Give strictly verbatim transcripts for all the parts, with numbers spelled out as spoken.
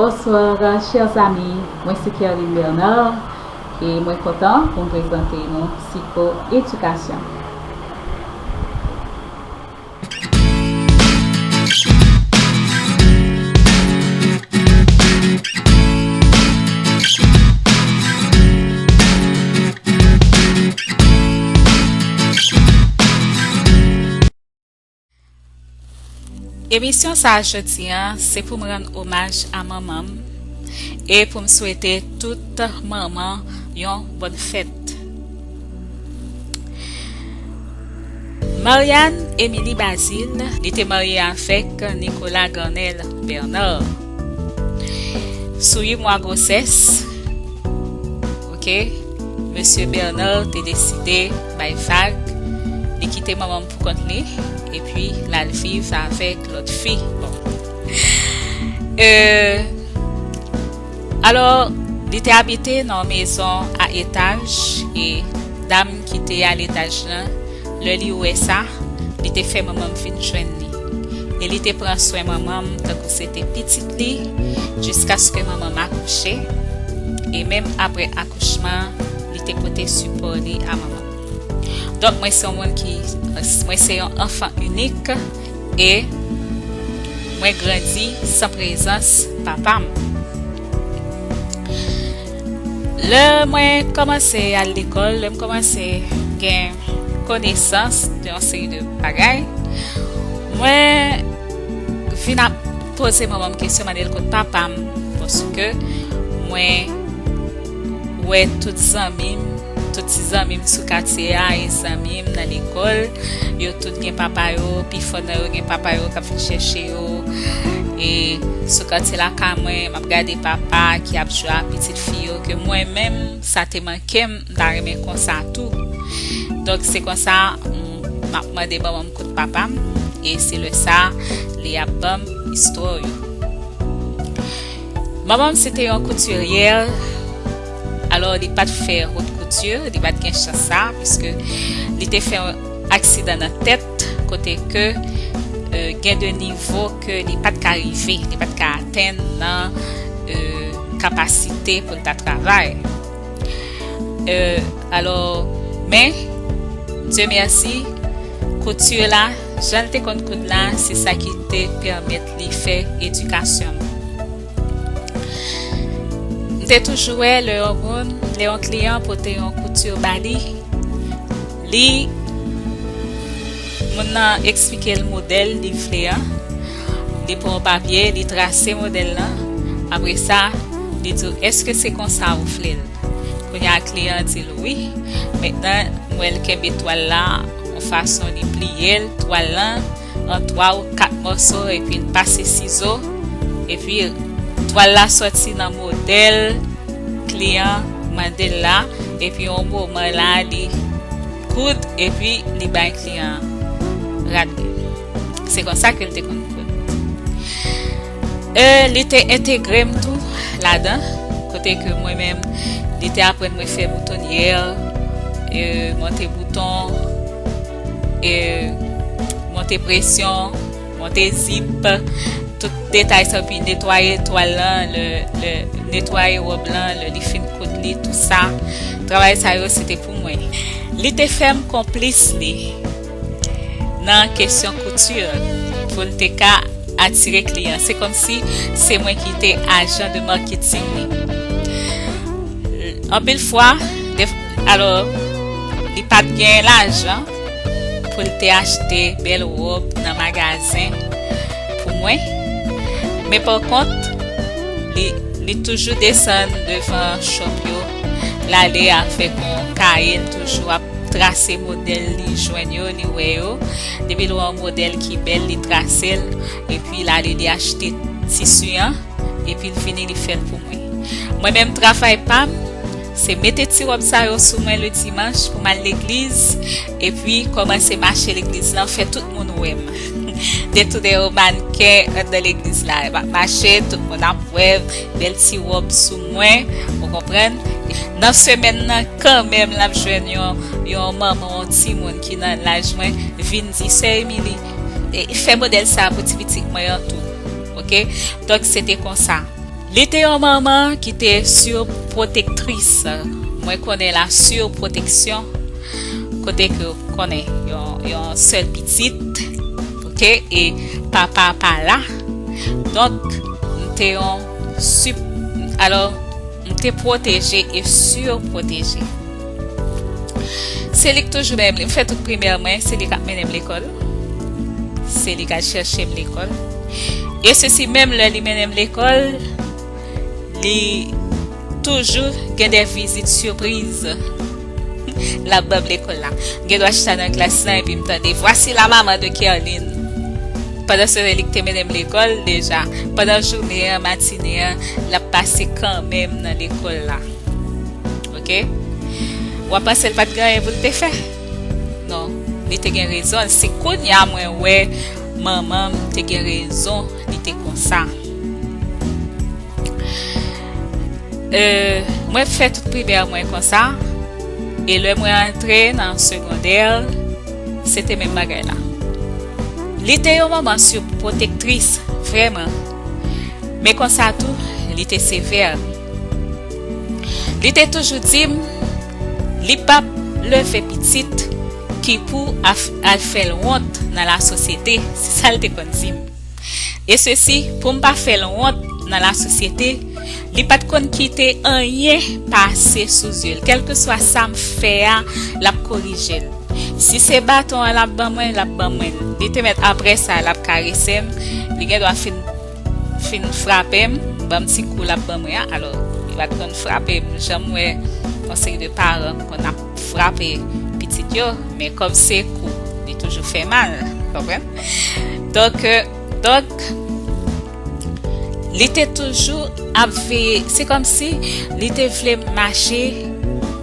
Bonsoir, chers amis. Mwen se Kerline Bernard e mwen kontan pou m prezante nou Psycho Education. Emisyon sa a jodi a, se pou m rann omaj a manman m e pou m swete tout manman yon bòn fèt. Marianne Émilie Bazile, li te marye avèk Nicolas Garnel Bernard. Sou uit mwa gwosès, oke, mesye Bernard te deside bay vag, li kite manman m pou kont li, epi l al viv avèk lòt fi. Bon. Euh, alò, li te abite nan yon mezon a etaj, e dam ki te al etaj lan, lè li wè sa, li te fè manman m vin jwenn li. E li te pran swen manman m tankou se te pitit li, jiskaske manman m akouche. E menm apre akouchman an, li te pote sipò li a manman m. Donk, mwen se yon moun ki, mwen se yon anfan inik e mwen grandi san prezans papa m. Lè mwen kòmanse al lekòl, lè m kòmanse gen konesans de yon seri de bagay, mwen vin ap poze manman m kesyon, mande l kot papa m, paske mwen wè tout zanmi m, tout ti zanmi m sou katye a e zanmi m nan lekòl, yo tout gen papa yo, pifò nan yo gen papa yo k ap vin chèche yo. E sou katye lakay mwen, m ap gade papa ki ap jwe a pitit fi yo, ke mwen menm, sa te manke m, m ta renmen konsa tou. Donk, se konsa, m, m ap mande manman m kot papa m, e se lè sa, li ap ban m istwa yo. Manman m, se te yon koutiryè, alò, li pa t fè wot kouti, li pa t gen chans sa, piske li te fè yon aksidan nan tèt, kote ke, euh, gen de nivo ke li pa t ka rive, li pa t ka atenn nan, euh, kapasite pou l ta travay. Euh, alò, men, Dye mèsi, kouti la, jan l te konn koud la, se sa ki te pèmèt li fè edikasyon m. M te toujou wè lè yon moun, lè yon kliyan pote yon kouti ba li, li, moun nan eksplike l modèl li vle an, li pran yon papye, li trase modèl lan, apre sa, li di w, èske se konsa ou vle l? Kounye a kliyan an di l wi. Mentnan, m wè l kenbe twal la, yon fason li pliye l, twal lan, an twa ou kat mòso, epi l pase sizo, epi twal la sòti nan modèl kliyan mande l la, epi yon moman la, li koud, epi li bay kliyan an rad li. Se konsa ke l te konn koud. E li te entegre m tou ladan, kote ke mwen menm, li te aprann mwen fè boutonyè, e, monte bouton, e, monte presyon, monte zip, tout detay sa, epi netwaye twal lan, lè, lè, netwaye wòb lan, lè li fin koud li, tout sa. Travay sa yo, se te pou mwen. Li te fè m konplis li nan kesyon kouti, pou l te ka atire kliyan. Se kòmsi se mwen ki te ajan de maketing li. Anpil fwa, de, alò, li pa t gen lajan pou l te achte bèl wòb nan magazen pou mwen. Men pa kont, li, li toujou desann devan shop yo, l ale avèk yon kaye, l toujou ap trase modèl li jwenn yo, li wè yo. Depi l wè yon modèl ki bèl, li trase l, epi l ale li achte tisi an, epi l vini li fè l pou mwen. Mwen menm, travay pa m, se mete ti wòb sa yo sou mwen le dimanch pou m al legliz, epi kòmanse mache legliz lan, fè tout moun wè m. Detounen yon mannken anndan legliz la, m ap mache, tout moun ap wè m, bèl ti wòb sou mwen, ou konprann? Nan semèn nan, kanmenm, l ap jwenn yon, yon manman, yon timoun ki nan laj mwen, vin di, Sè Emily, e, fè modèl sa pou ti pitit mwen an tou. Oke? Donk, se te konsa. Li te yon manman ki te sipwotektris. Mwen konnen la sipwoteksyon, kote ke w konnen yon, yon sèl pitit, oke, e papa pa la. Donk, m te yon sip-, alò, m te pwoteje e sipwoteje. Se li k toujou mennen m, m fè tout primè mwen, se li k ap mennen m lekòl. Se li k al chèche m lekòl. E sesi menm lè li mennen m lekòl, li toujou gen de vizit sipriz. L ap ban m lekòl la. M gen dwa chita nan klas lan epi m tande, "Voici la maman de Kerline." Pandan se tan, li k te mennen m lekòl deja. Pandan jounen an, matine an, l ap pase kanmenm nan lekòl la. Oke? W ap panse l pa t gen anyen pou l te fè? Non, li te gen rezon l. Se kounye a mwen wè manman m te gen rezon, li te konsa. Euh, mwen fè tout primè mwen konsa, e lè mwen antre nan segondè, se te menm bagay la. Li te yon manman sipwotektris, vrèman. Men konsa tou, li te sevè. Li te toujou di m, li p ap leve pitit ki pou af-, al fè l wont nan lasosyete, se sa l te konn di m. E sesi, pou m pa fè l wont nan lasosyete, li pa t konn kite anyen pase sou zye l. Kèlkeswa sa m fè a, l ap korije l. Si se baton an l ap ban mwen, l ap ban mwen l. Li te mèt apre sa, l ap karese m. Li gen dwa fin, fin frape m, ban m ti kou l ap ban mwen an. Alò, li pa t konn frape m. Jan m wè yon seri de paran konn ap frape pitit yo, men kòm se kou, li toujou fè mal, konprann? Donk, euh, donk, li te toujou ap veye, se kòmsi li te vle m mache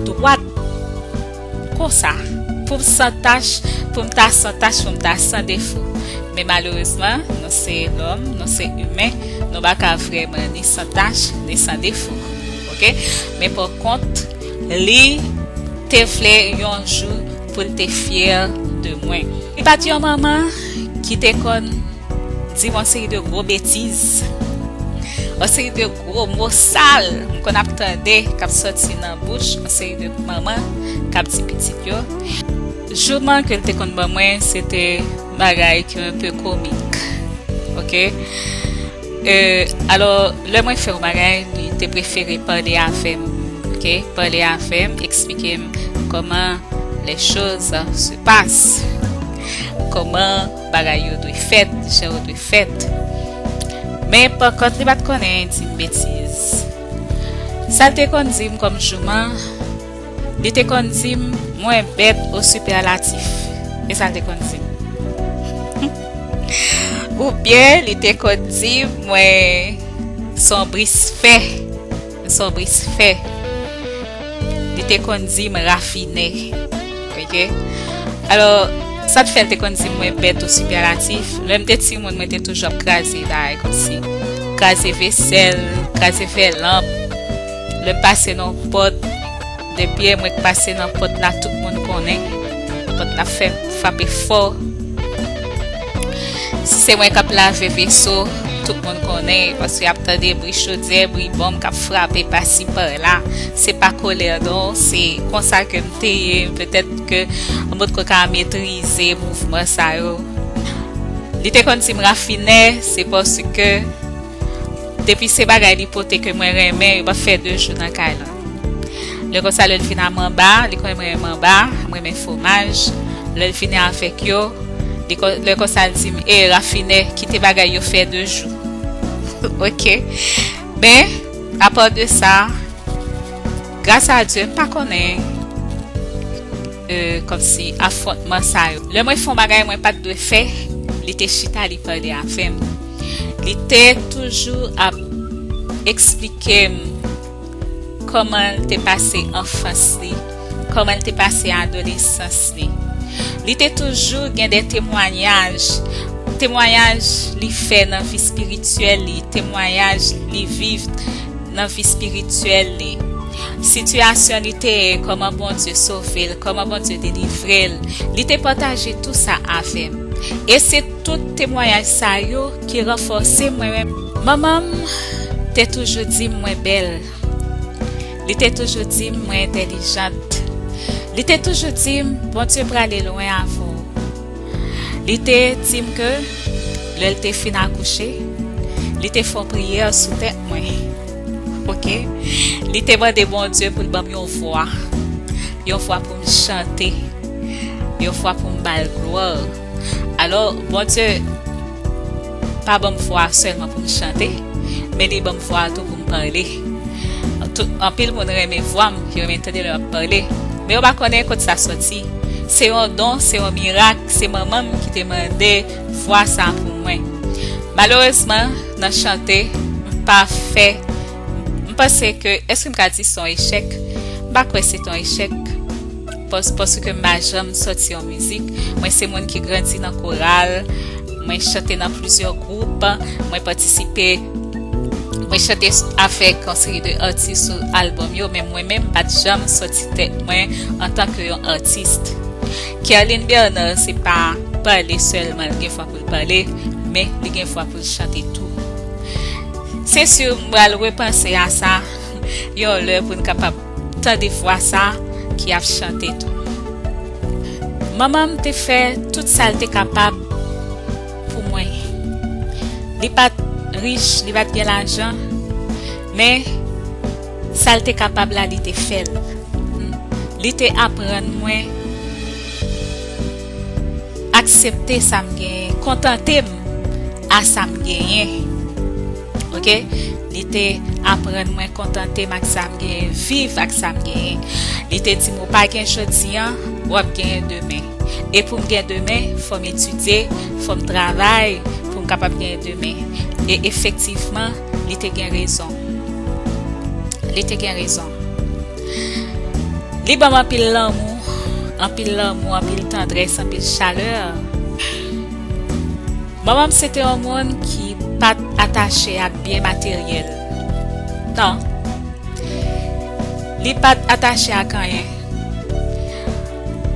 dwat konsa, pou m san tach, pou m ta san tach, pou m ta san defo. Men malerezman, nou se lòm, nou se imen, nou pa ka vrèman ni san tach, ni san defo. Oke? Men pa kont, li te vle yon jou pou l te fyè de mwen. Li pa t yon manman ki te konn di m yon seri de gwo betiz, yon seri de gwo mo sal m konn ap tande k ap sòti nan bouch yon seri de manman k ap di pitit yo. Jouman ke l te konn ban mwen, se te bagay ki yon pe komik. Oke? Euh, alò, lè mwen fè yon bagay, li te prefere pale avè m. Oke? Pale avè m, eksplike m kòman les choses se passent. Kòman bagay yo dwe fèt, jan yo dwe fèt. Men, pa kont, li pa t konnen di m betiz. Sa l te konn di m kòm jouman, li te konn di m, mwen bèt o sipèlatif. E sa l te konn di m. Oubyen, li te konn di m, mwen se yon bris fè. Se yon bris fè. Li te konn di m rafine. Oke? Alò, sa t fè l te konn di m mwen bèt o sipèlatif. Lè m te timoun, mwen te toujou ap kraze bagay kòmsi. Kraze vesèl, kraze vè lanp. Lè m pase nan pòt, de pye mwen k pase nan pòt la, tout moun konnen. Pòt la fè frape fò. Si se mwen k ap lave veso, tout moun konnen, paske y ap tande bri chodyè, bri bonm k ap frape pasi pa la. Se pa kòlè non, se konsa ke m te ye, petèt ke m potko ka metrize mouvman sa yo. Li te konn di m rafine, se paske depi se bagay li pote ke mwen renmen, yo p ap fè de jou nan kay lan. Lè konsa, lè l vin a manba, li konnen mwen renmen manba, mwen renmen fwomaj. Lè l vini avèk yo, li kon-, lè konsa, l di m, "E, rafine, kite bagay yo fè de jou." Oke. Men, apa de sa, gras a Dye, m pa konnen, euh, kòmsi afwontman sa yo. Lè mwen fè yon bagay mwen pa t dwe fè, li te chita, li pale avè m. Li te toujou ap eksplike m kòman l te pase anfans li, kòman l te pase adolesans li. Li te toujou gen de temwayaj, temwayaj li fè nan vi espirityèl li, temwayaj li viv nan vi espirityèl li. Sitiyasyon li te ye, kòman Bondye sove l, kòman Bondye delivre l. Li te pataje tou sa avè m. E se tout temwayaj sa yo ki ranfòse mwen menm. Manman m, Te toujou di m mwen bèl. Li te toujou di m mwen entèlijant. Li te toujou di m Bondye prale lwen avè w. Li te di m ke lè l te fin akouche, li te fè yon priyè sou tèt mwen. Oke? Li te mande Bondye pou l ban m yon vwa. Yon vwa pou m chante. Yon vwa pou m ba l glwa. Alò, Bondye pa ban m vwa sèlman pou m chante, men li ban m vwa tou pou m pale. Tout, anpil moun renmen vwa m, yo renmen tande lè m ap pale. Men yo pa konnen kot sa soti. Se yon don, se yon mirak, se manman m ki te mande vwa sa pou mwen. Malerezman, nan chante, m pa fè, m panse ke, èske m ka di se yon echèk? M pa kwè se te yon echèk. Pas-, paske m pa janm sòti yon mizik. Mwen se moun ki grandi nan koral. Mwen chante nan plizyè gwoup. Mwen patisipe, mwen chante s-, avèk yon seri de atis sou albòm yo, men mwen menm m pa t janm sòti tèt mwen antanke yon atis. Kerline Bernard se pa pale sèlman, li gen vwa pou l pale, men li gen vwa pou l chante tou. Se si m pral repanse a sa yon lè pou n kapab tande vwa sa ki ap chante tou. Manman m te fè tout sa l te kapab pou mwen. Li pa t rich, li pa t gen lajan, men sa l te kapab la, li te fè l. Li te aprann mwen aksepte sa m genyen, kontante m a sa m genyen. Oke? Li te aprann mwen kontante m ak sa m genyen, viv ak sa m genyen. Li te di m, ou pa gen jodi a, w ap genyen demen. E pou m gen demen, fò m etidye, fò m travay pou m kapab genyen demen. E efektivman, li te gen rezon. Li te gen rezon. Li ban m anpil lanmou, anpil lanmou, anpil tandrès, anpil chalè. Manman m se te yon moun ki pa t atache ak byen materyèl. Non. Li pa t atache ak anyen.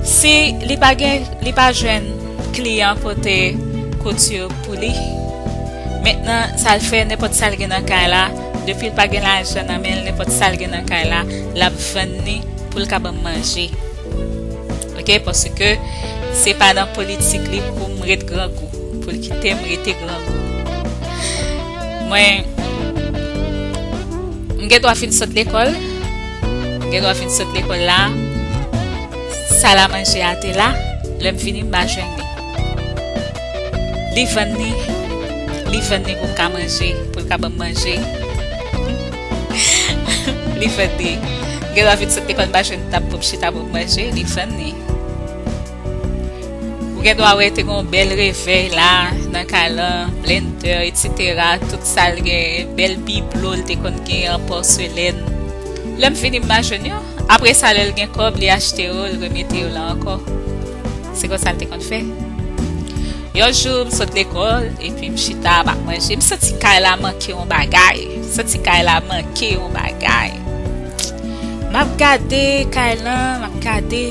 Si li pa gen, li pa jwenn kliyan pote kouti pou li, mentnan, sa l fè, nenpòt sa l gen nan kay la, depi l pa gen lajan nan men l, nenpòt sa l gen nan kay la, l ap vann li pou l ka ban m manje. Oke? Paske se pa nan politik li pou m ret grangou, pou l kite m rete grangou. Mwen, m gen dwa fin sot lekòl, m gen dwa fin sot lekòl la, sal a manje a te la, lè m vini, m pa jwenn li. Li vann li, li vann li pou m ka manje, pou l ka ban m manje. Li vann li. M gen dwa fin sot lekòl, m pa jwenn tab pou m chita pou m manje, li vann li. Ou gen dwa wè te gen yon bèl revèy la, nan kay lan, blendè, etsetera, tout sa l gen, bèl biblo l te konn gen an pòselèn. Lè m vini, m pa jwenn yo. Apre sa, lè l gen kòb, li achte yo, l remete yo la ankò. Se konsa l te konn fè. Yon jou, m sot lekòl, epi m chita, m ap manje. M santi kay la manke yon bagay. M santi kay la manke yon bagay. M ap gade kay lan, m ap gade.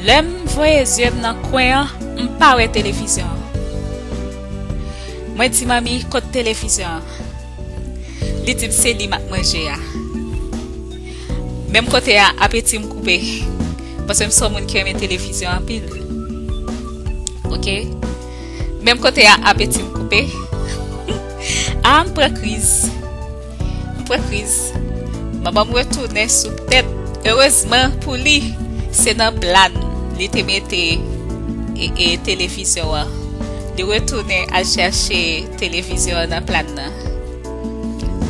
Lè m voye zye m nan kwen an, m pa wè televizyon an. Mwen di, manmi, kot televizyon an? Li di m se li m ap manje a. Menm kote a, apeti m koupe. Paske m se yon moun ki renmen televizyon anpil. Oke? Menm kote a, apeti m koupe. A, m pran kriz. M pran kriz. Manman m retounen sou tèt. Erezman pou li, se nan pla n li te mete, e, e, televizyon an. Li retounen al chèche televizyon an nan pla n nan.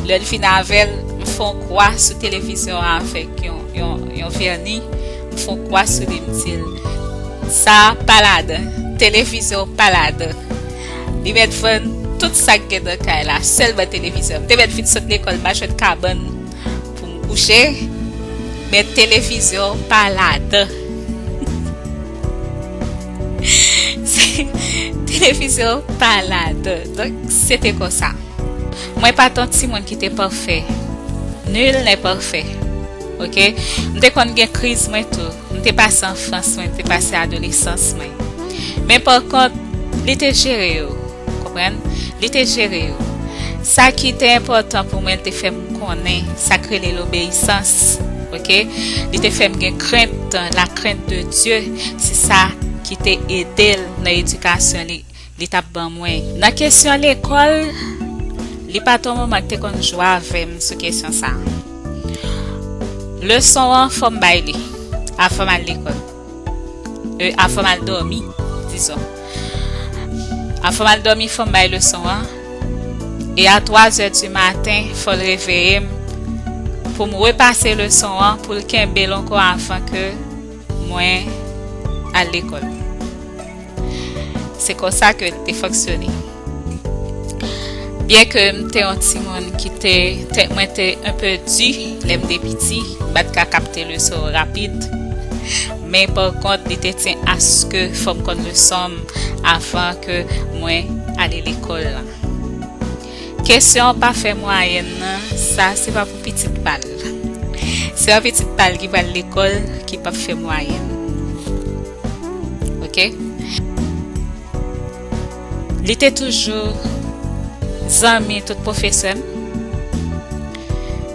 Lè l vin avè l, m fè yon kwa sou televizyon an avèk yon, yon, yon vèni. M fè yon kwa sou li, m di l, sa pa ladan. Televizyon pa ladan. Li mèt vann tout sa k gen nan kay la, sèlman televizyon. M te mèt fin sot lekòl, m pa jwenn kabann pou m kouche, men televizyon pa ladan. Televizyon pa ladan. Donk, se te konsa. Mwen pa t yon timoun ki te pafè. Nul n'est parfait. Oke? M te konn gen kriz mwen tou. M te pase anfans mwen, m te pase adolesans mwen. Men pa kont, li te jere yo. Konprann? Li te jere yo. Sa ki te enpòtan pou mwen, te fè m konnen sa k rele lobeyisans, oke? Li te fè m gen krent, la crainte de Dieu, se sa ki te ede l nan edikasyon li, li t ap ban mwen. Nan kesyon lekòl, li pa t yon moman k te konn jwe avè m sou kesyon sa a. Leson an, fò m bay li avan m al lekòl. E, avan m al dòmi, dizon. Avan m al dòmi, fò m bay leson an. E a twa zè di maten, fò l reveye m pou m repase leson an, pou l kenbe l ankò avan ke mwen al lekòl. Se konsa ke l te fonksyone. Byenke m te yon timoun ki te, tèt mwen te enpe di lè m te piti, m pa t ka kapte leson rapid, men pa kont, li te tyen aske fò m konn leson m avan ke mwen ale lekòl la. Kesyon pa fè mwayèn nan, sa se pa pou pitit pa l. Se yon pitit pa l ki pral lekòl ki p ap fè mwayèn. Oke? Li te toujou zanmi tout pwofesè m.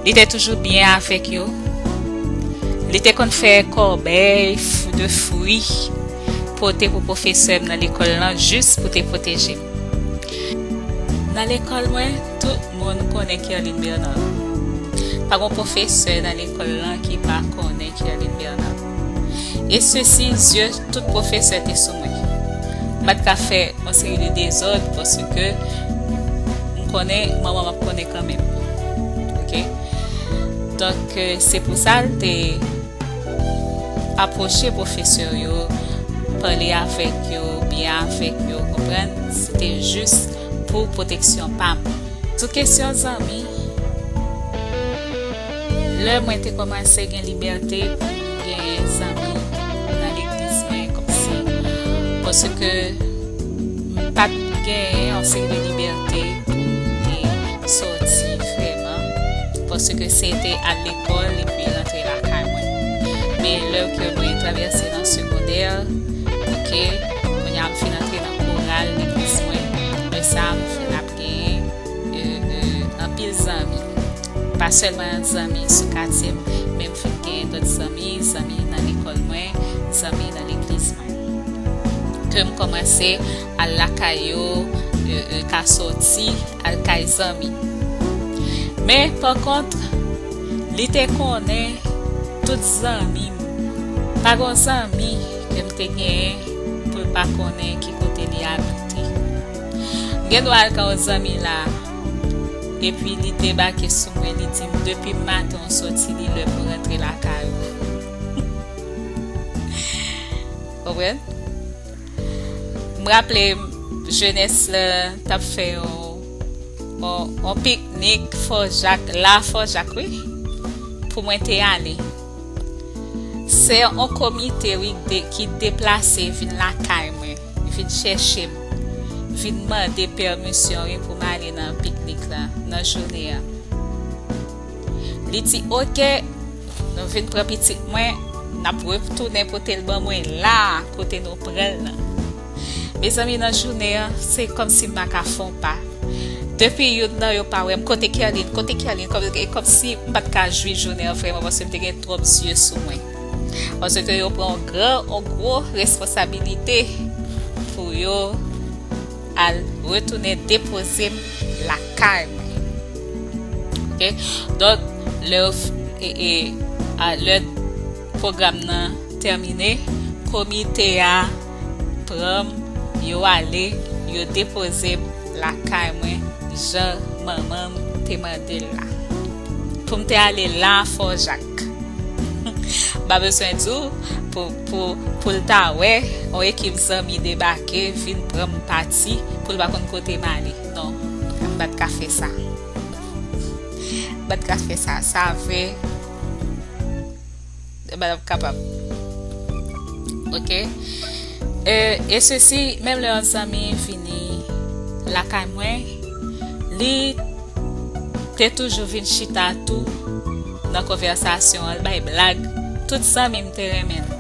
Li te toujou byen avèk yo. Li te konn fè kòbèy f-, de fwi pote pou pwofesè m nan lekòl lan jis pou te pwoteje m. Nan lekòl mwen, tout moun konnen Kerline Bernard. Pa gen pwofesè nan lekòl lan ki pa konnen Kerline Bernard. E sesi, zye tout pwofesè te sou mwen. M pa t ka fè yon seri de dezòd paske m konnen manman m ap konnen kanmenm. Oke? Donk, euh, se pou sa l te apwoche pwofesè yo, pale avèk yo, byen avèk yo, konprann? Se te jis pou pwoteksyon pa m. Sou kesyon zanmi, lè mwen te kòmanse gen libète pou m genyen zanmi nan legliz mwen, kòmsi, paske m pa t genyen yon seri de libète pou m te sòti vrèman, paske se te al lekòl epi rantre lakay mwen. Men lè ke mwen travèse nan segondè, oke, kounye a m fin antre nan koral legliz mwen, lè sa a m fin ap genyen, euh, euh, anpil zanmi. Pa sèlman zanmi sou katye m, men m fin genyen dòt zanmi, zanmi nan lekòl mwen, zanmi nan legliz mwen. Ke m kòmanse al lakay yo, euh, euh, ka sòti, al kay zanmi. Men, pa kont, li te konnen tout zanmi m. Pa gen zanmi ke m te genyen pou l pa konnen ki kote li abite. M gen dwa al kay yon zanmi la, epi li debake sou mwen, li di m, "Depi maten w sòti, li lè pou rantre lakay ou." Konprann? M raple m, jenès la t ap fè yon, yon, yon piknik Fò Jak, la Fò Jak, wi, pou mwen te ale. Se yon komite, wi, de, ki deplase vin lakay mwen, vin chèche m, vin mande pèmisyon, wi, pou m ale nan piknik la, nan jounen an. Li di, "Oke, nou vin pran pitit mwen, n ap retounen pote l ban mwen la a, kote nou pran l nan." Mezanmi, nan jounen an, se kòmsi m pa ka fè yon pa. Depi youn nan yo pa wè m, "Kote Kerline? Kote Kerline?" Kòm, e kòmsi m pa t ka jwi jounen an vrèman, paske m te gen twòp zye sou mwen. Paske yo pran yon gran, yon gwo responsabilite pou yo al retounen depoze m lakay mwen. Oke? Donk, lè yo f-, e, e, a, lè pwogram nan tèmine, komite a pran m, yo ale, yo depoze m lakay mwen, jan manman m te mande l la. Pou m te ale la Fò Jak. M pa bezwen di w, pou, pou, pou l ta wè, yon ekip zanmi debake, vin pran m pati, pou l pa konn kote m ale. Non, m pa t ka fè sa. M pa t ka fè sa. Sa vre, m pa t ap kapab. Oke? E, e sesi, menm lè yon zanmi vini lakay mwen, li te toujou vin chita tou nan konvèsasyon an, l bay blag. Tout zanmi m te renmen l.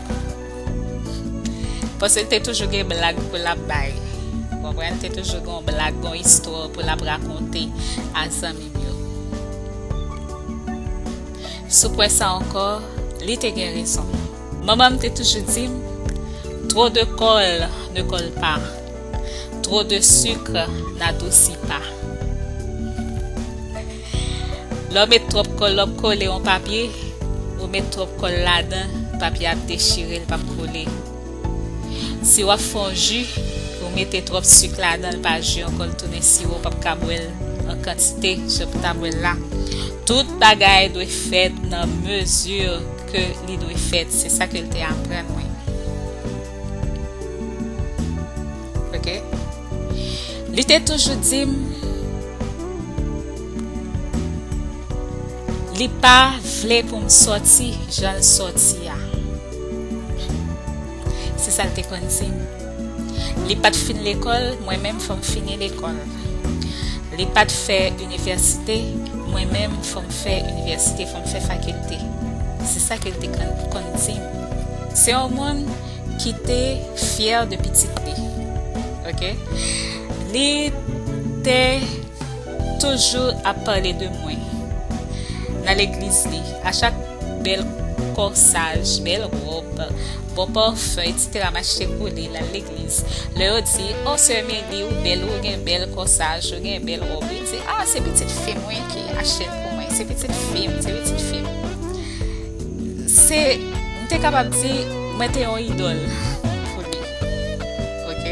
Paske l te toujou gen blag pou l ap bay. Konprann, te toujou gen yon blag, gen yon istwa pou l ap rakonte a zanmi m yo. Sou pwen sa ankò, li te gen rezon. Manman m te toujou di m, trop de colle ne colle pas, trop de sucre n'adoucit pas. Lè w met twòp kòl, lè w kole yon papye, ou met twòp kòl ladan, papye a ap dechire, l p ap kole. Si w ap fè yon ji, ou mete twòp sik ladan, l pa ji ankò, l tounen siwo, w p ap ka bwè l an kantite, jan pou ta bwè l la. Tout bagay dwe fèt nan mezi ke li dwe fèt, se sa ke l te aprann mwen. Ok? Li te toujou di m, li pa vle pou m sòti jan l sòti a. Se sa l te konn di m. Li pa t fin lekòl, mwen menm fò m fini lekòl. Li pa t fè inivèsite, mwen menm fò m fè inivèsite, fò m fè fakilte. Se sa ke l te konn, konn di m. Se yon moun ki te fyè de pitit li. Ok? Li te toujou ap pale de mwen nan legliz li. A chak bèl kòsaj, bèl wòb, bon pafen, etsetera, m achte pou li, l al legliz. Lè yo di, "Oh, sè Meli, ou bèl, ou gen bèl kòsaj, ou gen bèl wòb." Li di, "Ah, se pitit fi m, wi, ki achte l pou mwen. Se pitit fi m, se pitit fi m." Se, m te kapab di, mwen te yon idòl pou li. Ok?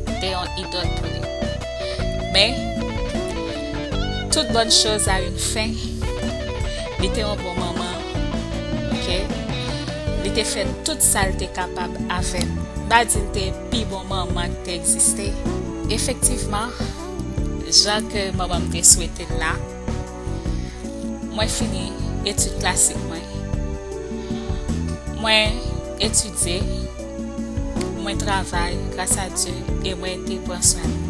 M te yon idòl pou li. Men, toute bonne chose a une fin. Li te yon bon manman. Ok? Li te fè tout sa l te kapab avè m. M pa di l te pi bon manman ki te egziste. Efektivman, jan ke manman m te swete l la, mwen fini etid klasik mwen. Mwen etidye, mwen travay, gras a Dye, e mwen te pran swen m.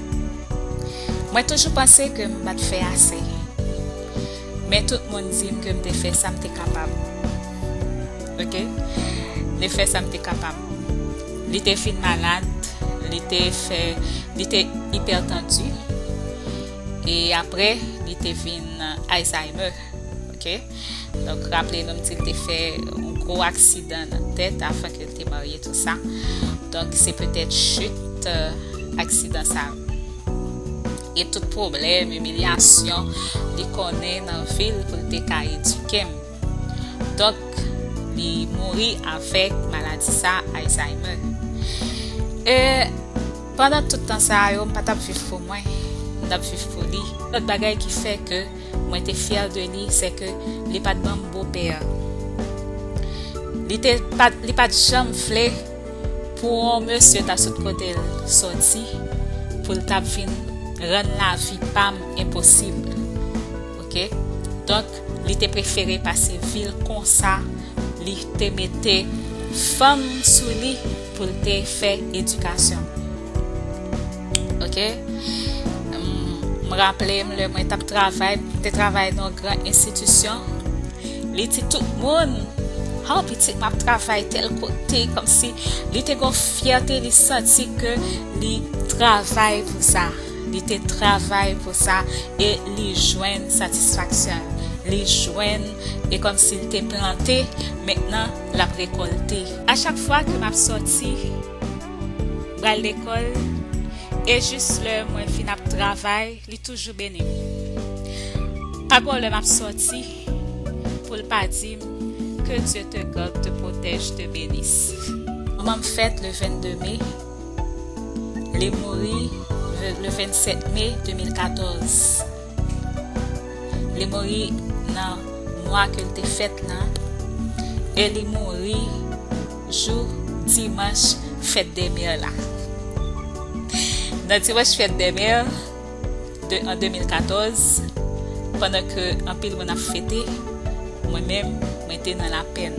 Mwen toujou panse ke m pa t fè ase. Men tout moun di m ke m te fè sa m te kapab. Ok? M te fè sa m te kapab. Li te fin malad, li te fè, li te ipètandi. E apre, li te vin Alzheimer. Ok? Donk, raple nou, m di l te fè yon gwo aksidan nan tèt avan ke l te marye, tou sa. Donk, se petèt chit, euh, aksidan sa yo. E tout pwoblèm, imilyasyon, li konnen nan vi l pou l te ka edike m. Donk, li mouri avèk maladi sa, Alzheimer. E pandan tout tan sa yo, m pa t ap viv pou mwen, m t ap viv pou li. Lòt bagay ki fè ke mwen te fyè de li, se ke li pa t ban m bopè. Li te pa, li pa t janm vle pou yon mesye ta sot kote l sòti, pou l t ap vin rann lavi pa m enposib. Ok? Donk, li te prefere pase vi l konsa, li te mete fanm sou li pou l te fè edikasyon. Ok? M, m raple m lè mwen t ap travay, m te travay nan yon gran enstitisyon. Li di tout moun, "Oh, pitit, m ap travay tèl kote," kòmsi li te gen yon fyète, li santi ke li travay pou sa. Li te travay pou sa e li jwenn satisfaksyon. Li jwenn, e kòmsi l te plante, mentnan l ap rekòlte. A chak fwa ke m ap sòti, m pral lekòl, e jis lè mwen fin ap travay, li toujou beni m. Pa gen yon lè m ap sòti pou l pa di m, "Que Dieu te garde, te protège, te bénisse." Manman m fèt le vennde me, li mouri le, le vennsèt me de mil katòz. Li mouri nan mwa ke l te fèt lan, e li mouri jou dimanch fèt dè mè la. Nan dimanch fèt dè mè de, an de mil katòz, pandan ke anpil moun ap fete, mwen menm, mwen te nan lapèn.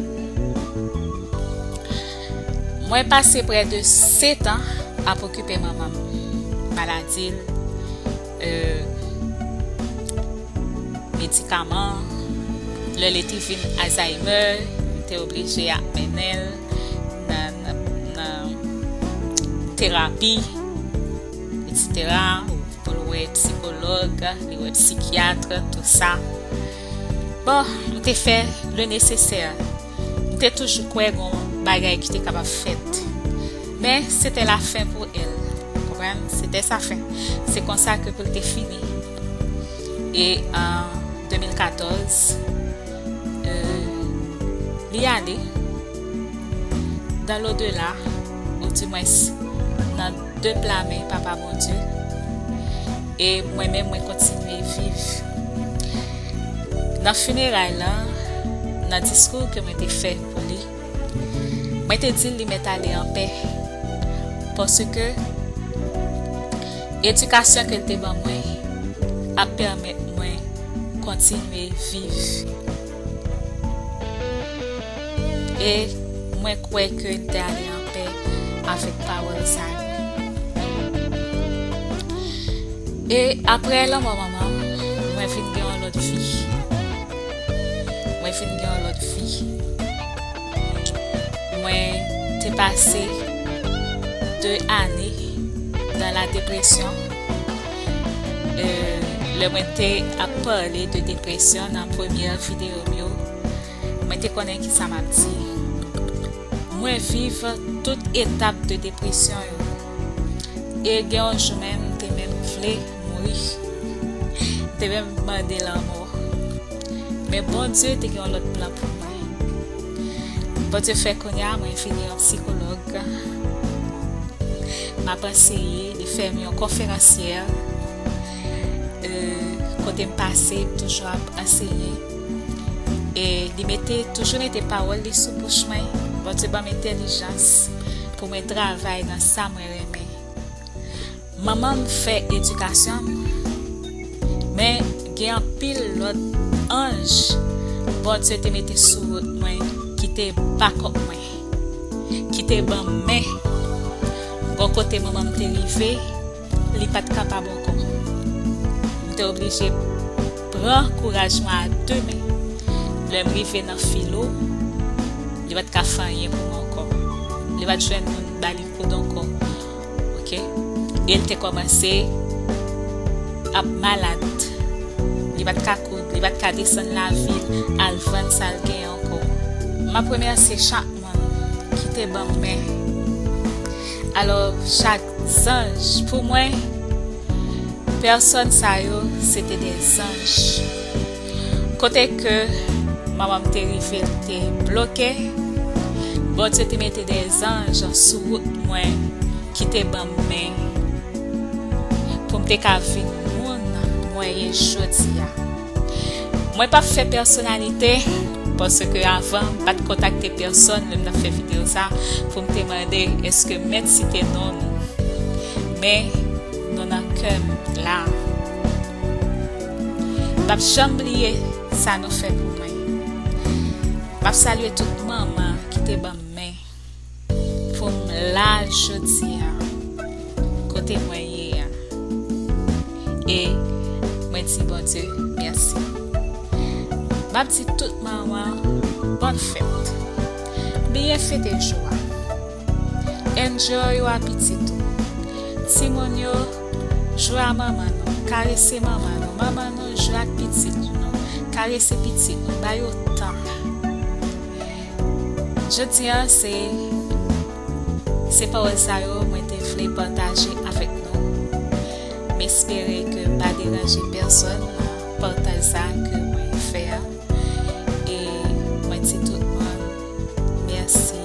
Mwen pase prè de sèt an ap okipe manman m. Maladi l, euh, medikaman, lè li te vin Alzheimer, m te oblije ap mennen l nan, nan, nan terapi. etsetera, pou l wè sikològ, li wè sikyat, tou sa. Bon, m te fè le nesesè. M te toujou kwè gon bagay ki te kapab fèt. Men, se te la fen pou el. Konprann? Se te sa fen. Se konsa ke pou l te fini. E an de mil katòz, euh, li ale dans l'au-delà, ou dimwens nan de pla men Papa Bondye. E mwen menm, mwen kontinye viv. Nan fineray lan, nan diskou ke mwen te fè pou li, mwen te di l li mèt ale anpè, paske edikasyon ke l te ban mwen ap pèmèt mwen kontinye viv. E mwen kwè ke l te ale anpè avèk pawòl sa yo. E apre lanmò manman m, mwen vin gen yon lòt vi. Mwen vin gen yon lòt vi. Mwen te pase de ane dans la dépression. Euh, lè mwen te ap pale de depresyon nan premyè videyo m yo, mwen te konnen ki sa m ap di. Mwen viv tout etap de depresyon yo. E gen yon jou menm, m te menm vle mouri. M te menm mande lanmò. Men Bondye te gen yon lòt plan pou mwen. Bondye fè kounye a mwen vin yon sikològ. M ap anseye, li fè m yon konferansyè. Euh, kote m pase, m toujou ap anseye. E li mete, toujou mete pawòl li sou bouch mwen. Bondye ban m entèlijans pou mwen travay nan sa mwen renmen. Manman m fè edikasyon m, men gen anpil lòt anj Bondye te mete sou wout mwen ki te bakòp mwen, ki te ban m men. Gon kote manman m te rive, li pa t kapab ankò. M te oblije pran kouraj mwen a de men. Lè m rive nan filo, li pa t ka fè anyen pou mwen ankò. Li pa t jwenn moun ba li koud ankò. Ok? E l te kòmanse ap malad. Li pa t ka koud, li pa t ka desann lavil, al vann sa l genyen ankò. M ap remèsye chak moun ki te ban m men. Alò, chak zanj, pou mwen, pèsòn sa yo, se te de zanj. Kote ke manman m te rive, l te bloke, Bondye te mete de zanj sou wout mwen ki te ban m men pou m te ka vin moun mwen ye jodi a. Mwen p ap fè pèsonalite, paske avan, m pa t kontakte pèsòn lè m t ap fè videyo sa, pou m te mande èske m mèt site non nou. Men, nou nan kè m la. M p ap janm bliye sa nou fè pou mwen. M ap salye tout manman ki te ban m men pou m la jodi a, kote mwen ye a. E mwen di Bondye mèsi. M ap di tout manman, bòn fèt. Byen fete jou a. Enjoy ou a pitit ou. Timoun yo, jwe a manman nou, karese manman nou. Manman nou, jwe ak pitit nou, karese pitit nou, ba yo tan. Jodi a, se, se pawòl sa yo mwen te vle pataje avèk nou. M espere ke m pa deranje pèsòn nan pataj sa ke mwen fè a. E mwen di tout moun mèsi.